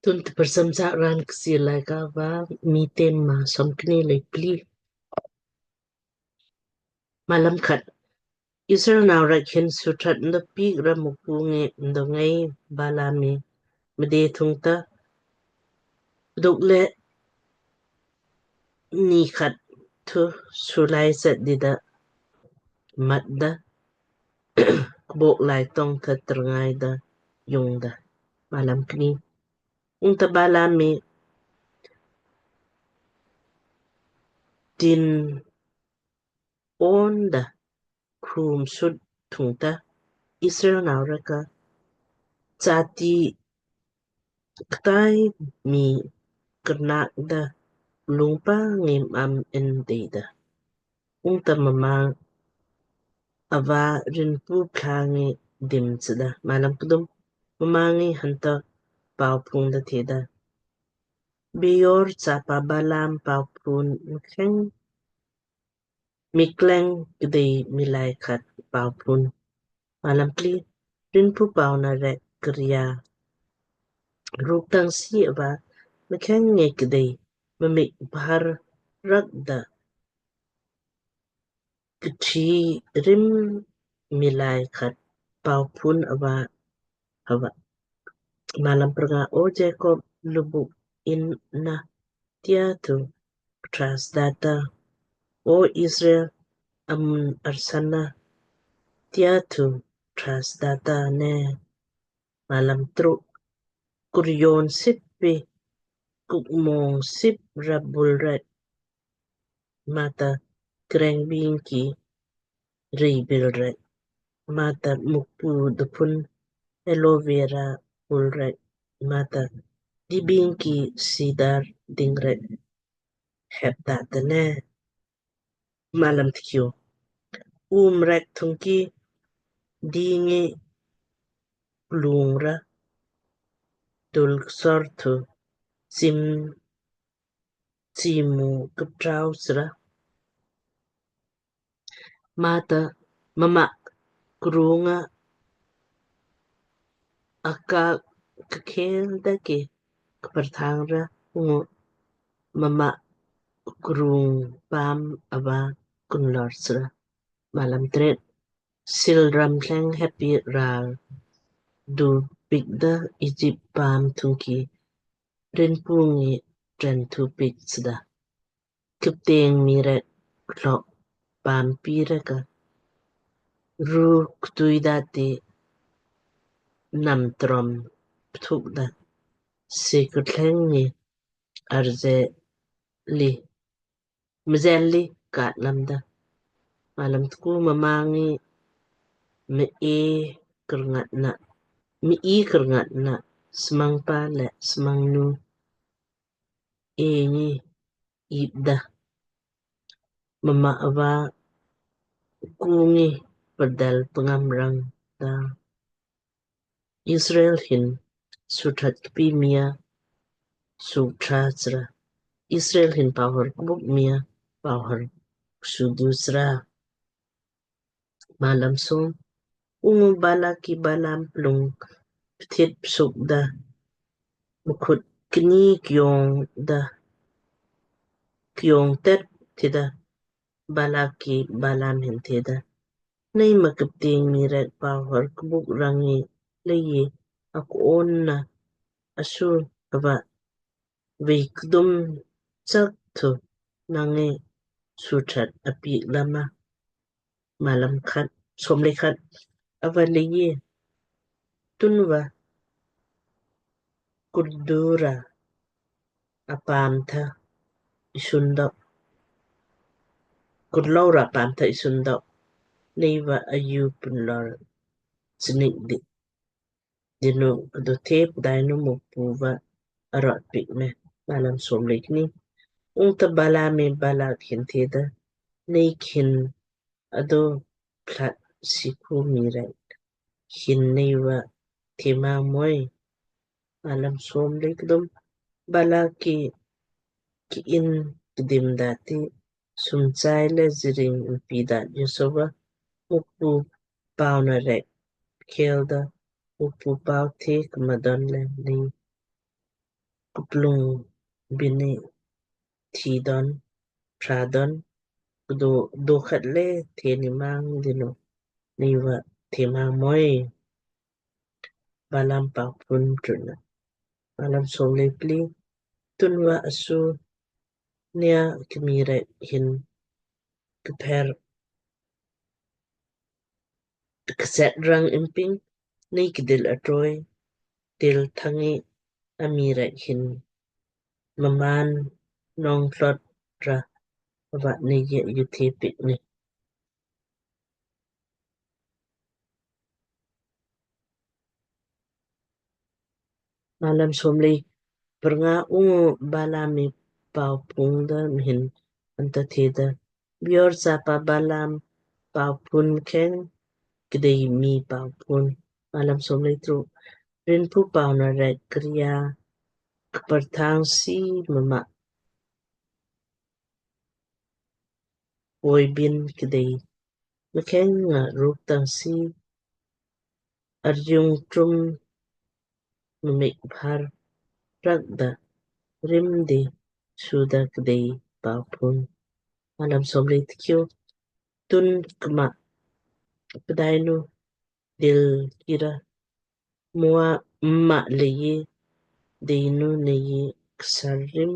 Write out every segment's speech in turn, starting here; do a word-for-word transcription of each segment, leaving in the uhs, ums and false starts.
Tun tprsam sa raan Kchiir Laaika va Miitem maa somkni lei pli. Malam khat. Israel nau rek hin suthat nda piik ra Mukpu ngi ndongai Balaam mi mde thungta duk le ni khat thu sulai set dida matda kbok lai tong tha trngai da yung da. Malam kni. Ungta Balaam mi din on da khum sut thungta Israel nau rek ka chati ktai mi kernak da lungpa ngim am in dei da. Ungta mma ava rinpu pla ngi dim chda. Malam kdum. Mma ngi hanta pau phung da theda, Beor chapa Balaam pau phun mkheng mikleng kdei milai khat pau phun. Malam pli. Rinpu pau na rek kria ruk tang si ava mkheng nge kdei mamik bahar rak da kthi rim milai khat pau phun ava hava. Malam pranga. O Jacob lubuk in na tia thu tras data. O Israel amun arsana tia thu tras data ne. Malam truk. Kuryon sip pi kukmong sip ra bul rek mata kreng bing ki rei bil rek mata Mukpu dupun aloe vera bul rek mata dibing ki sidar ding rek hep da tene. Malam tkiu. Um rek thungki dingi lung ra dul ksor thu sim chimu kptrau sra. Mata mama krunga aka kkhel da ke kparthang ra ungu mama krung paam ava kunlor sra. Malam tret. Sil ram thleng heppi ral du piik da Egypt paam thungki rinpu ngi tren thu piik sda. Kipteng mii rek klok paam pii rek ka ru ktui da ti nam trom pthuk da se kuthleng ngi arze li mzel li kat lamda. Malam tku. Mma ngi me e kerngat na me i kerngat na smang pa le smang nu e ngi ip da. Mma ava ku ngi perdal pengam rang da. Israel hin suthat kpi mia suthat sra. Israel hin pahor kbuk mia pahor sudu sra. Malam som. Ungu Balak ki Balaam plung pthit psuk da mkhut kni kyong da kyong tet thida. Balak ki Balaam hin theda, Nei ma kipteng mii rek pahor kbuk rang ngi leiyi akon na asu ava vei kdum chak thu nang ngi suthat apiik lama. Malam khat, som le khat. Ava leiyi tunva kurdura apaam tha isun dok. Kurlou ra paam tha isun dok. Neiva ayu punlor snik di. Dinu kdo the pdainu Mukpu va arot piik me. Malam som le kni. Ungta Balaam mi Balak hin theda, Nei khin ado plat siku mii rek hin neiva thema moi. Malam som le kdum. Balak ki ki in kdim dati sumchai le ziring mpi dat yosova Mukpu pau na rek khel da Mukpu pau the kmadon le nei kuplung bini thi don, tra don, kdo dokhat le the ni mang dinu, ni va the mang moi. Balaam pau pun truna. Malam somlei pli. Tunva asu nia kmii rek hin kper kset rang imping, ni kdil atroi, dil thangi amii rek hin mmaan nong tlot ra va ni ye yuthe piik ni. Malam somlei prnga. Ungu Balaam mi pau pung da mhin anta theda, Bior sapa Balaam pau pun kheng kdei mi pau pun. Malam somlei truk. Rinpu pau na rek kria kperthang si mama poi bin kdei mkheng nga ruk tang si arjung trum mik phar rak da rim de suda kdei pau pun. Malam somlei tikhiu. Tun kma pdainu dil kira mua ma leyi deinu neyi ksar rim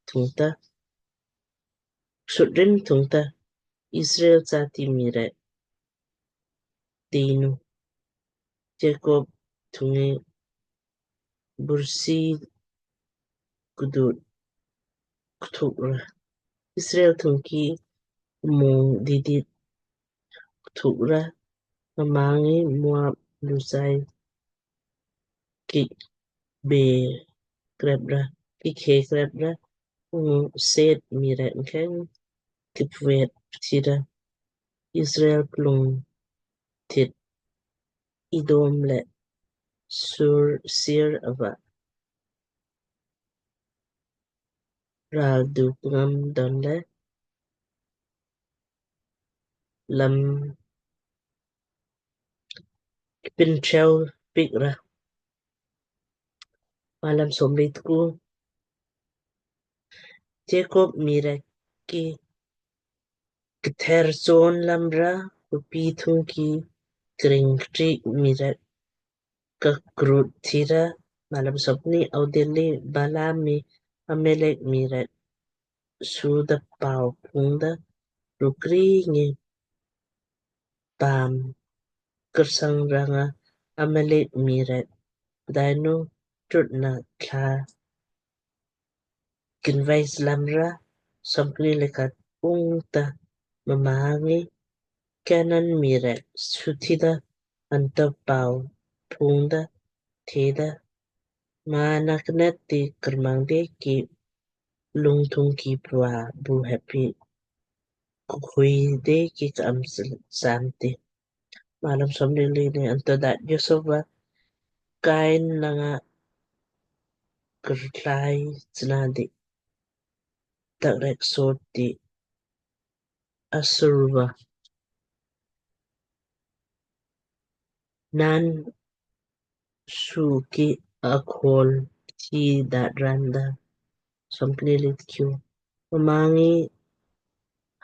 thungta, ksut rim thungta Israel jati mii rek deinu Jacob thungi bursi kudut kthuk ra. Israel thungki mung didit kthuk ra. Mma ngi Moab lusai ki be krep ra, ki khe krep ra, ungu Set mii rek mkheng ki pvet thi ra. Israel plung thit Edom le Sur, Seir ava ral du pngam don le lam kpin cheu piik ra. Malam somlei tku. Jacob mii rek ki kther son lam ra, kupi thungki kring ktrik mii rek kakrut thi ra. Malam somni. Audil li Balaam mi Amalek mii rek suda pau pung da rukri ngi paam kersang ranga Amalek mii rek pdainu trutna thla kinvai slam ra. Somkni le khat. Ungta mma ngi Kanan mii rek suthi da anto pau pung da theda, mana knet ti kermang de ki lung thungki pva bu heppi kukhui de ki kaam sam ti. Malam somni le ni. Anto daat joso va Kain nanga kertlai chna di tak rek sot di asur va naan suki akhol thi daat raan da. Somkni le tikhiu. Mma ngi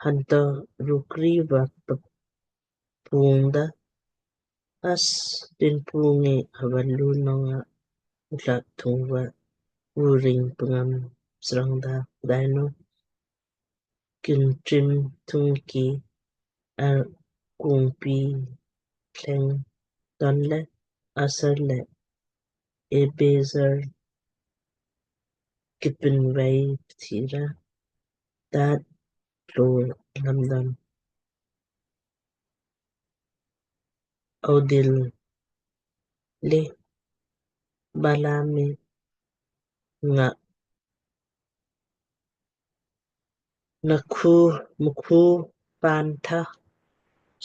hanto rukri va pung da, as din pung ngi hava lu nonga utlak thung va uring pngam srang da. Pdainu kintrim thungki arkungpi thleng don le Asar le Ebezer kipin vei pthi ra daat lo lam don. Audil li Balaam mi nga nakhu mukhu pantha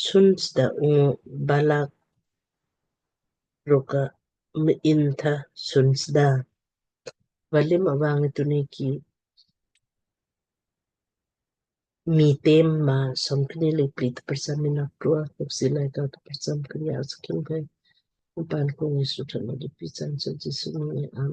sunsda ungu Balak rukka mintha sunsda. Valim avangi tuniki Miitem maa somkni le pli tparsam ina prua kupsi lai ka tparsam kriya sakin bai. Upan kong Yesu thana di pisan sa Jisu ngi. Amen.